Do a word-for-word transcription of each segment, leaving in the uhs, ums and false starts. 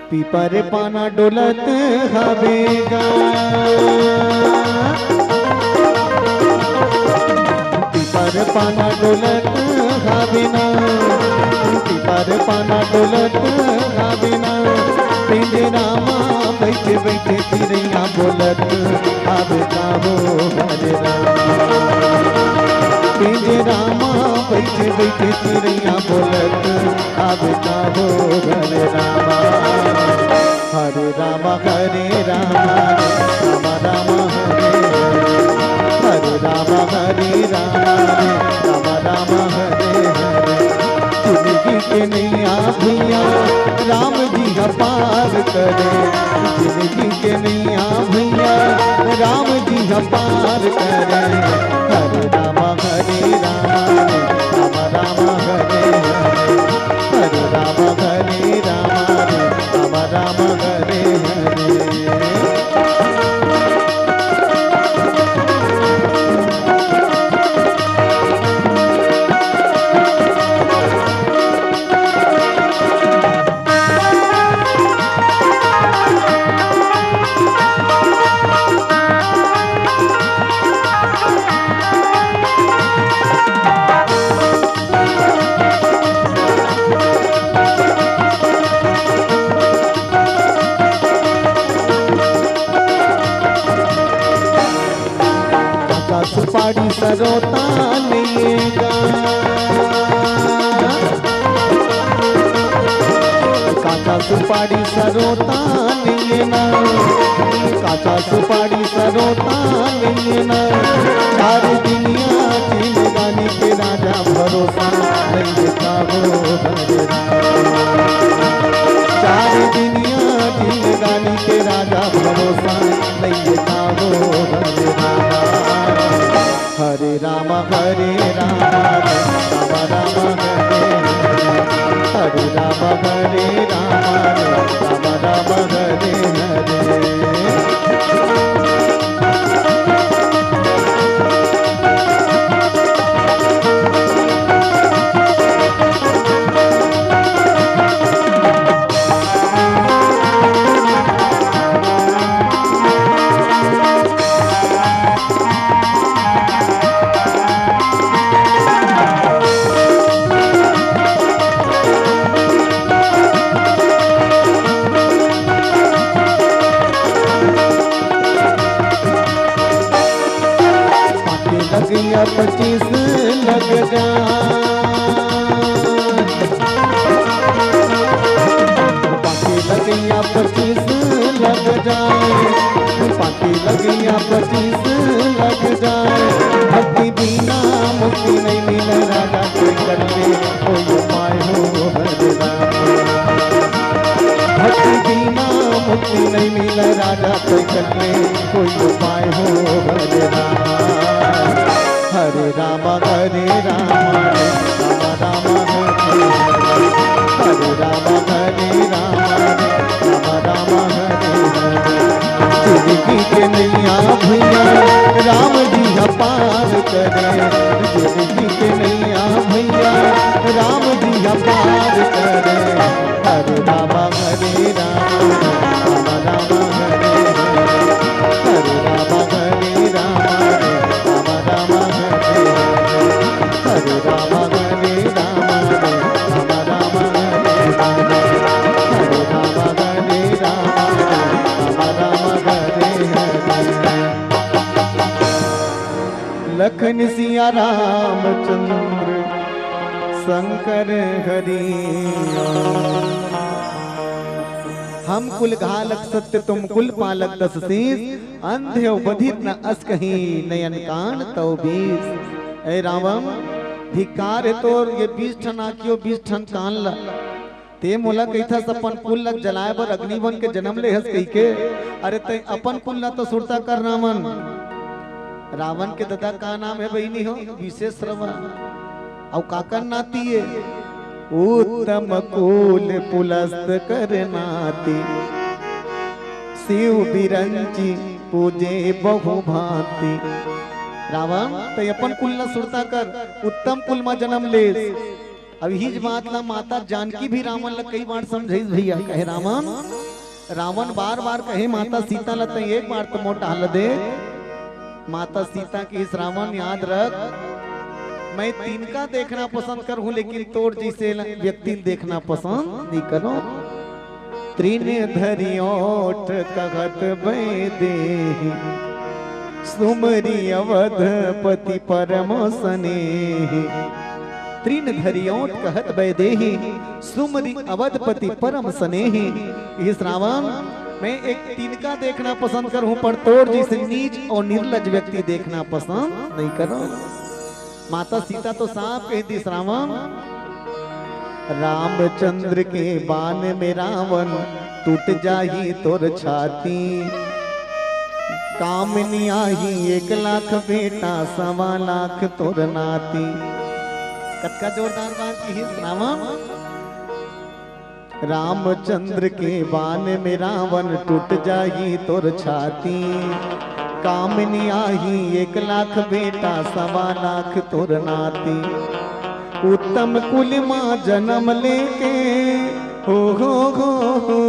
पीपर पाना डोलत हवे गा, पीपर पाना डोलत हवे ना, पीपर पाना डोलत हवे ना, पिंजरा मा बइठे बइठे चिरैया बोलत हवे का हो हरे राम। पिंजरा मा बइठे बइठे चिरैया बोलत हवे का हो हरे राम। हरे राम हरे राम, राम राम हरे हरे। हरे राम हरे राम, राम राम हरे हरे। जिंदगी के नैया भैया राम जी ह पार करे, जिंदगी के नैया भैया राम जी ह पार करे। हरे राम हरे राम, राम राम हरे हरे। हरे राम हरे राम, राम राम हरे हरे। काचा सुपारी सरोता नइये गा, काचा सुपारी सरोता नइये ना, काचा सुपारी सरोता नइये ना। चार दिनिया जिंदगानी के राजा भरोसा नइये का हो हरे राम। चार दिनिया जिंदगानी के राजा भरोसा नइये का हो हरे राम। हरे राम हरे राम, राम राम हरे हरे। हरे राम हरे राम, राम राम हरे हरे। पाके लगिया पच्चीस लग जा, पाके लगिया पच्चीस लग जाए, पाके लगिया पच्चीस लग जाए। भक्ति बिना मुक्ति नहीं मिले राजा, कोई कर ले कोई उपाय हो हरे राम। भक्ति बिना मुक्ति नहीं मिले राजा, कोई कर ले कोई उपाय हो हरे राम। हरे राम हरे राम, राम राम हरे हरे। हरे राम हरे राम, राम राम हरे हरे। जिंदगी के नैया भैया राम जी ह पार करे, जिंदगी के नैया भैया राम जी ह पार करे। हरे राम हरे राम, राम राम हरे हरे। हरे राम हरे राम, राम राम हरे हरे। हरे राम हरे राम, राम राम हरे हरे। हरे राम हरे राम, राम राम हरे हरे। लखन सिया रामचंद्र शंकर हरि। हम कुल घालक सत्य तुम कुल पालक दस शीश, अंध अउ बधिर न अस कहीं नयन कान तव बीस। ए रावण, धिक्कार हे तोर ये बीस ठन आँखी अउ बीस ठन कान ल। ते मोला कहिथस अपन कुल ल जलाए बर अग्नि बन के जनम ले हस कहिके। अरे तैं अपन कुल ल तो सुरता कर रावण। रावण के ददा का नाम हे बहिनी हो? विशेष रवा। अउ काकर नाती हे? उत्तम कुल पुलस्त कर नाती, शिव बिरंची पूजे बहु भांति। रावण, तैं अपन कुल ला सुरता कर, उत्तम कुल मा जन्म लेस। अब इहीच बात ला माता जानकी भी रावण ला कई बार समझाइस भैया, कहे, "रावण, रावण बार बार कहे माता सीता ला, तैं एक बार तो मोर डहर ला देख।" माता सीता कहिस, "रावण, याद रख, मैं तिनका देखना पसंद करहूं, लेकिन तोर जइसे ल-, व्यक्ति ल देखना पसंद नइ करंव।" तृण धरि ओठ कहत बैदेही, सुमरि अवधपति परम सनेही। तृण धरि ओठ कहत बैदेही, सुमरि अवधपति परम सनेही। हे रावण, मैं एक तिनका देखना पसंद करहूं, पर तोर जइसे नीच अउ निर्लज व्यक्ति देखना पसंद नइ करंव। माता सीता तो साफ कहि दिस, "रावण, रामचंद्र के बान में रावण टूट जाही तोर छाती, कामिनी आही एक लाख बेटा सवा लाख तोर नाती।" कतका जोरदार बात कहिस, "रावण, रामचंद्र के बान में रावण टूट जाही तोर छाती, कामिनी आही एक लाख बेटा सवा लाख तोर नाती। उत्तम कुल मा जन्म लेके, हो, हो, हो, हो,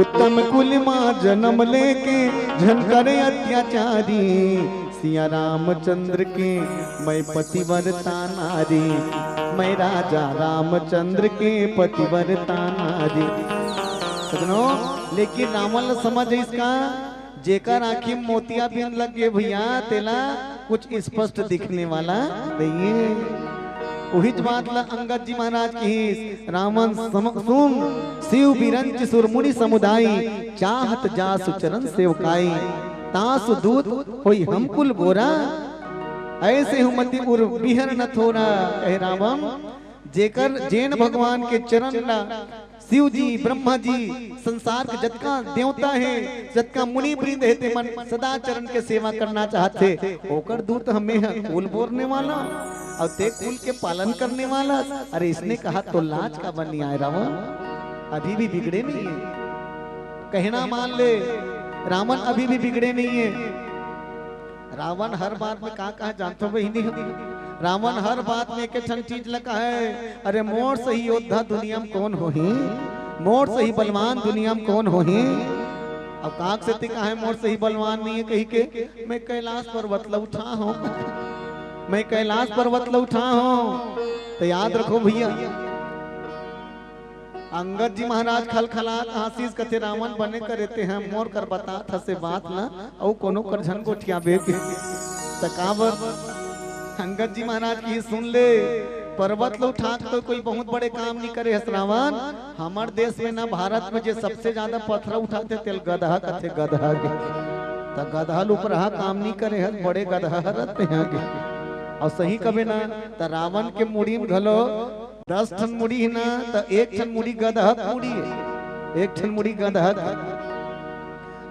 उत्तम कुल मा जन्म लेके झन करे अत्याचारी। सिया रामचंद्र के मैं पतिव्रता नारी, मैं राजा रामचंद्र के पतिव्रता नारी।" सजनो, लेकिन रावण ला समझ आइस का, जेकर आँखी म मोतियाबिंद लग गे भैया, तेला कुछ स्पष्ट दिखने वाला नइ हे। उहीच बात ला अंगद जी महाराज कहिस, "रावण सम-, सुन, शिव बिरंच सुर मुनि समुदाय, चाहत जासु चरण सेवकाई, तासु दूत होई हम कुल गोरा, ऐसे हूँ मति उर बिहर न थोरा।" कहे रावण, जेकर जेन भगवान के चरण ला शिव जी, ब्रह्मा जी, संसार के जतका देवता हे, जतका मुनि वृंद हे, ते मन सदा चरण के सेवा करना चाहत हे, ओकर दूत हमें ह कुल बोरने वाला, अउ ते कुल के पालन करने वाला। अरे, इसने कहा तो लाज काबर नइ आय रावण? अभी भी बिगड़े नइ हे, कहना मान ले, रावण अभी भी बिगड़े नइ हे। रावण हर बात में का कहे जानथो बहिनी हो? रावण हर बात में एक ठन चीज ला कहे, "अरे मोर सही योद्धा दुनिया में कोन होही? मोर सही बलवान दुनिया में कोन होही?" अब काक से ती कहे, "मोर सही बलवान नइ हे," कहिके, "मैं कैलाश पर्वत ला उठा हूँ, मैं कैलाश पर्वत ला उठा हूँ।" तो याद रखो भैया, अंगद जी महाराज खलखलात हाँसिस, कथे, "रावण बने करे ते ह, मोर कर बतात हस ए बात ला, अउ कोनो कर झन गोठियाबे।" त काबर? अंगद जी महाराज कहिस, "सुन ले, पर्वत ल उठा के तो कोई बहुत बड़े काम नइ करे हस रावण। हमर देश में ना, भारत में जे सबसे ज्यादा पथरा उठाथे तेला गदहा कथे, गदहा के। त गदहा ल उपरहा काम नइ करे हस, बड़े गदहा हरत तेहा के।" अउ सही कबे ना, त रावण के मुड़ी में घलो दस ठन मुड़ी हे ना, त एक ठन मुड़ी गदहा के मुड़ी हे, एक ठन मुड़ी गदहा के।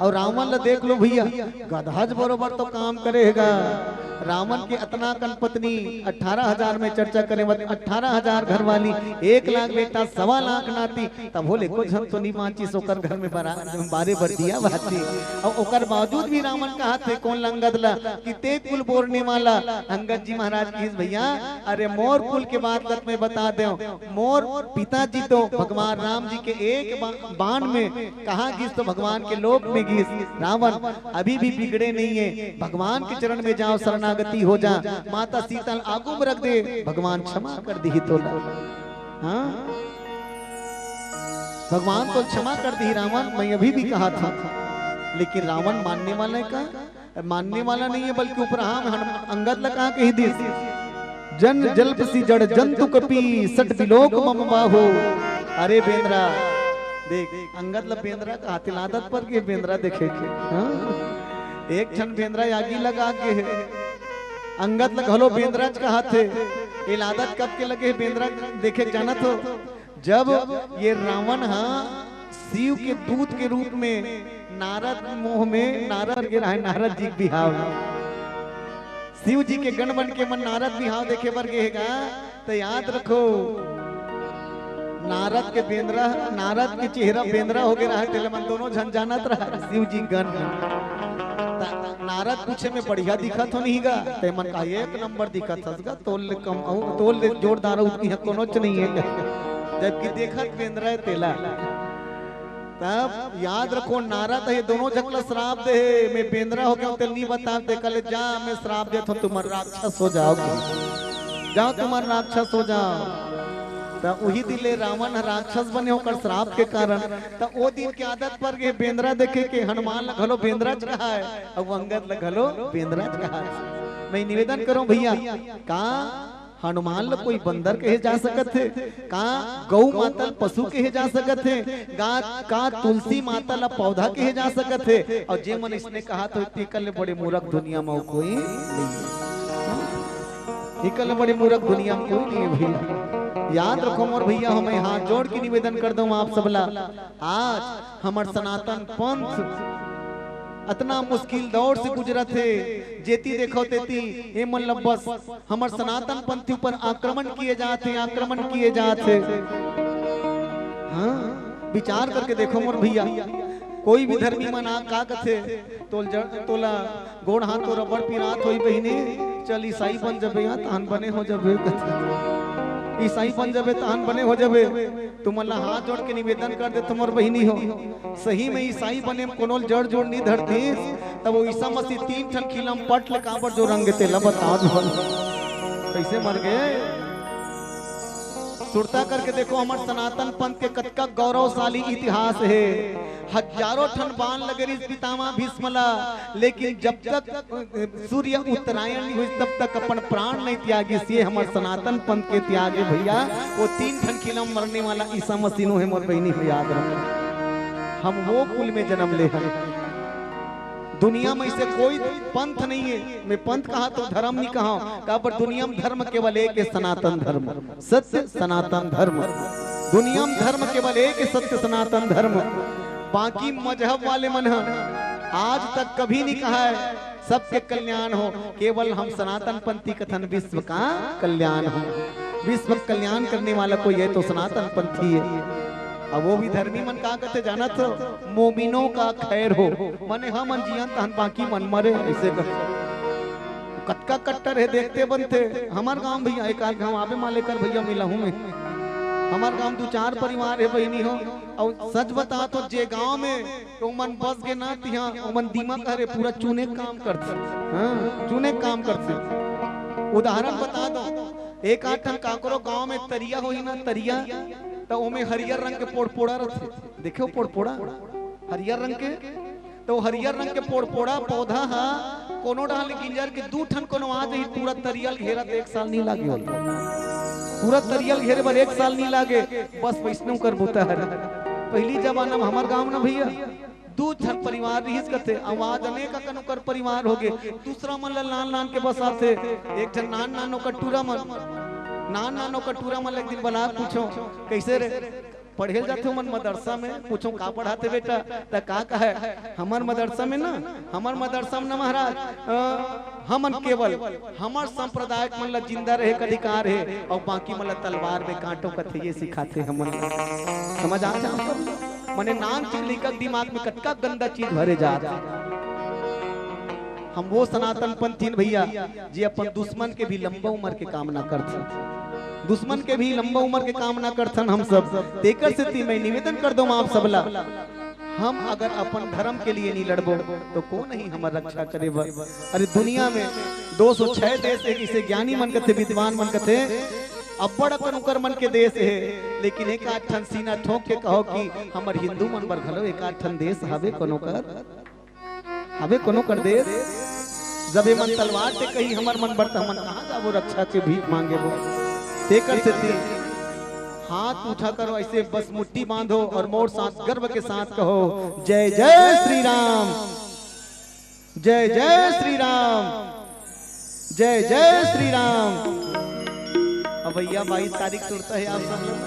अउ रावण ल देख लो भैया, गदहा च बरोबर तो काम करे हे गा। रावण के अतना कन पत्नी, अठारह हजार में चर्चा करे मत, अठारह हजार घरवाली, एक लाख बेटा, सवा लाख नाती, तभो ले एको झन तो नइ बाँचिस ओकर घर में बरा-, बारे बर दिया बाती। अउ ओकर बावजूद भी रावण कहत हे कोन ल, अंगद ला, कि ते कुल बोरने वाला। अंगद जी महाराज कहिस, "भैया, अरे मोर कुल के बात ल त मैं बता देंव। मोर पिताजी तो भगवान राम जी के एक बा-, बाण में कहाँ गिस तो भगवान के लोक में गिस। रावण अभी भी बिगड़े नइ हे, भगवान के चरण में जाव, शरणागति हो जा, माता सीता ल आगू में रख दे, भगवान क्षमा कर दिही तोला।" हाँ, भगवान तो क्षमा कर दिही रावण, मैं अभी भी कहत हँव, लेकिन रावण मानने वाला हे का? मानने वाला नइ हे, बल्कि उपरहा में हन-, अंगद ला का कहि दिस, "जन जल्प सि जड़ जंतु कपि, सट बिलोक मम बाहो।" अरे बेंदरा, देख, अंगद ला बेंदरा कहाथे, आदत पर गे बेंदरा देखे के, हाँ? एक ठन बेंदरा आगी लगा के हे, अंगद ला घलो बेंदरा च कहाथे, ए आदत कब के लगे हे बेंदरा देखे के, जानत हो? जब ये रावण हा शिव के दूत के रूप में नारद मोह में नारद गे रहे, नारद जी के बिहाव में। शिव जी के गण बन के मन नारद बिहाव देखे बर गे हे गा, त याद रखो, नारद के बेंदरा, नारद के चेहरा बेंदरा हो गे रहे, तेला मन दोनों झन जानत रहे शिव जी गण में। त नारद पूछे, "मैं बढ़िया दिखत हो नहीं गा?" ते मन कहा, "एक नंबर दिखत हस गा, तोल ले कम अउ तोल ले जोरदार अउ इहाँ कोनोच नहीं हे।" जबकि देखत बेंदरा हे तेला। तब याद रखो, नारद हे दोनों झकला श्राप दे हे, "मैं बेंदरा हो गया हूँ, तेल नहीं बता दे, कल जा, मैं श्राप देत हूँ, तुम राक्षस हो जाओगे, जाओ तुम राक्षस हो जाओ।" त उही दिन ले रावण ह राक्षस बने ओकर श्राप के कारण। त ओ दिन के आदत पर गे बेंदरा देखे के, हनुमान ल घलो बेंदरा च कहा है, अउ अंगद ल घलो बेंदरा च कहा है। मैं निवेदन करूं भैया, का हनुमान ल कोई बंदर कहे जा सकत हे? का गौ माता ल पशु कहे जा सकत हे? का, का तुलसी माता ल पौधा कहे जा सकत हे? अउ जे मन इसने कहा तो तेकर ले बड़े मूर्ख दुनिया म कोई नहीं हे। एकर ले बड़े मूर्ख दुनिया म कोई नहीं हे भैया। याद रखो मोर भैया, हम हाथ जोड़ के निवेदन कर दो आप सबला, आज हमर सनातन पंथ अतना मुश्किल दौर से गुजरत हे, जेती देखो तेती ए मन ल बस हमर सनातन पंथी ऊपर आक्रमण किए जात हे, आक्रमण किए जात हे। हाँ, विचार करके देखो मोर भैया, कोई भी धर्मी मन आ का कथे, तोल जड़, तोला गोड़ हाथ तो रबड़ पिरात होई बहिनी, चल ईसाई बन जबे या तहन बने हो जबे कथे। ईसाई बन जबे तहन बने हो जबे। तुमन ला हाथ जोड़ के निवेदन कर देत मोर बहिनी हो, सही में ईसाई बने म कोनो ल जड़ जोड़ नहीं धरतीस, तब वो ईसा मसीह तीन ठन खिलम पट ले काबर जो रंग तेला बता दो। कैसे मर गए? सुरता करके देखो, हमर सनातन पंथ के कतका गौरवशाली इतिहास हे। हजारों ठन बाण लगे रिहिस पितामह भीष्म ला, लेकिन जब तक सूर्य उत्तरायण नहीं होइस, तब तक अपन प्राण नहीं त्यागिस। ये हमर सनातन पंथ के त्याग हे भैया। वो तीन ठन खिलम मरने वाला ईसा मसीह नो हे मोर बहिनी हो, याद रखो। हम वो कुल में जन्म ले हन। दुनिया में ऐसे कोई पंथ नहीं हे। मैं पंथ कहा तो धर्म नहीं कहा, काबर दुनिया में धर्म केवल एक हे, सनातन धर्म, सत्य सनातन धर्म। दुनिया में धर्म केवल एक हे, सत्य सनातन धर्म। बाकी मजहब वाले मन ह आज तक कभी नहीं कहा है सबके कल्याण हो, केवल हम सनातन पंथी कथन विश्व का कल्याण हो। विश्व का कल्याण करने वाला कोई है तो सनातन पंथी है। अब वो भी धर्मी मन का कहते जानत हो, मोमिनों का खैर हो, मने हमन जियन तहन बाकी मन मरे, ऐसे कर। कतका कट्टर हे, देखते बनते। हमर गांव भैया, एक आध गांव आबे मा लेकर भैया मिला हूं मैं। हमर गांव दू चार परिवार हे बहिनी हो, अउ सच बता तो जे गांव में तो ओमन बस गे ना तिहा, ओमन दीमक हरे पूरा चुने काम करथे। हाँ, चुने काम करथे। उदाहरण बता दो, एक आध ठन काकरो गांव में तरिया होही ना, तरिया, त ओमे हरियर रंग के पोड़पोड़ा रथे। देखे हो पोड़पोड़ा? हरियर रंग के, तो हरियर रंग के पोड़पोड़ा पौधा हा कोनो डाल गिंजर के दू ठन कोनो आ जाही, पूरा तरिया ल घेरत एक साल नहीं लागे ओला। पूरा तरिया ल घेरे बर एक साल नहीं लागे, बस वैसने कर बूता हरे। पहली जमाना में हमर गांव ना भैया, दू ठन परिवार रिहिस कथे, अउ आज अनेक अकन ओकर परिवार होगे। दूसरा मन ल नान नान के बसाथे, एक ठन नान नान ओकर टूरा मन, नान नान ओकर टूरा मन ल एक दिन बला पूछो, "कैसे रे?" पढ़े ल जाथे ओमन मदरसा में, पूछो, "का पढ़ाथे बेटा?" त का कहे, "हमर मदरसा में ना, हमर मदरसा में ना महाराज, अ, हमन केवल हमर सांप्रदायिक मन ल जिंदा रहे के अधिकार हे, अउ बाकी मन ल तलवार में काटो कथे, ये सिखाथे हमन।" समझ आथे आप सब? मने नान चीज लइका के दिमाग में कतका गंदा चीज भरे जात हे। हम वो सनातन पंथी न भैया, जे अपन दुश्मन के भी लंबा उम्र के कामना करथन, दुश्मन के भी लंबा उम्र के कामना करथन हम सब। तेकर सेती मैं निवेदन कर दूं आप सबला, हम अगर अपन धर्म के लिए नहीं लड़बो, तो कौन ही हमर रक्षा करे बर? अरे दुनिया में दो सौ छह देश हे, इसे ज्ञानी मन कथे, विद्वान मन कथे, अब्बड़ अकन उकर मन के देश हे, लेकिन एक आध ठन सीना ठोंक के कहो कि हमर हिंदू मन बर घलो एक आध ठन देश हवे कोनो कर? हवे कोनो कर देश? जब ये मन तलवार से कही हमर मन बर, त हमन कहाँ जाबो रक्षा के भीख मांगे बो? तेकर सेती हाथ उठा करो, ऐसे बस मुट्ठी बांधो और मोर साथ गर्व के साथ कहो, "जय जय श्री राम, जय जय श्री राम, जय जय श्री राम।" अब भैया बाईस तारीख सुरता हे आप सब लोग,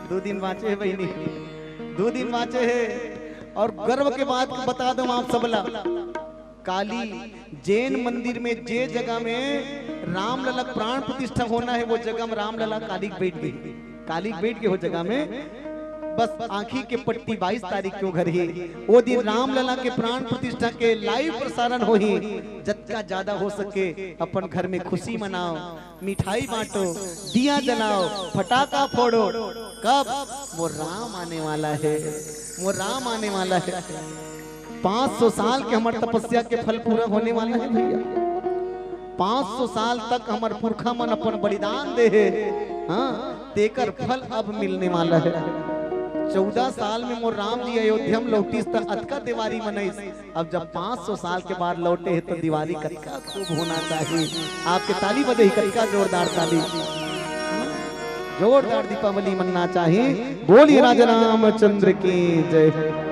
दो दिन बांचे हे बहिनी, दो दिन बांचे हे। और गर्व के बात बता दूं आप सबला, काली जैन मंदिर में जे जगह में रामलला प्राण प्रतिष्ठा होना हे, वो जगह में रामलला काली बैठ गे, काली बैठ गे वो जगह में। बस आंखी के पट्टी बाईस तारीख के ओघरही। ओ दिन रामलला के प्राण प्रतिष्ठा के लाइव प्रसारण होही। जतका ज्यादा हो सके अपन घर में खुशी मनाओ, मिठाई बांटो, दिया जलाओ, फटाका फोड़ो। कब? मोर राम आने वाला है, मोर राम आने वाला है। पाँच सौ साल के हमर तपस्या के फल पूरा होने वाला है भैया। पाँच सौ साल तक हमर पुरखा मन अपन बलिदान दे हे, हाँ, तेकर फल अब मिलने वाला है। चौदह साल में मोर राम जी अयोध्या में लौटिस त अतका देवारी मनइस। अब जब पाँच सौ साल के बाद लौटे हे तो दिवाली कतका खूब होना चाहिए। आपके ताली बजे ही कतका जोरदार ताली, जोरदार दीपावली मनना चाहिए। बोलिए राजा रामचंद्र की जय।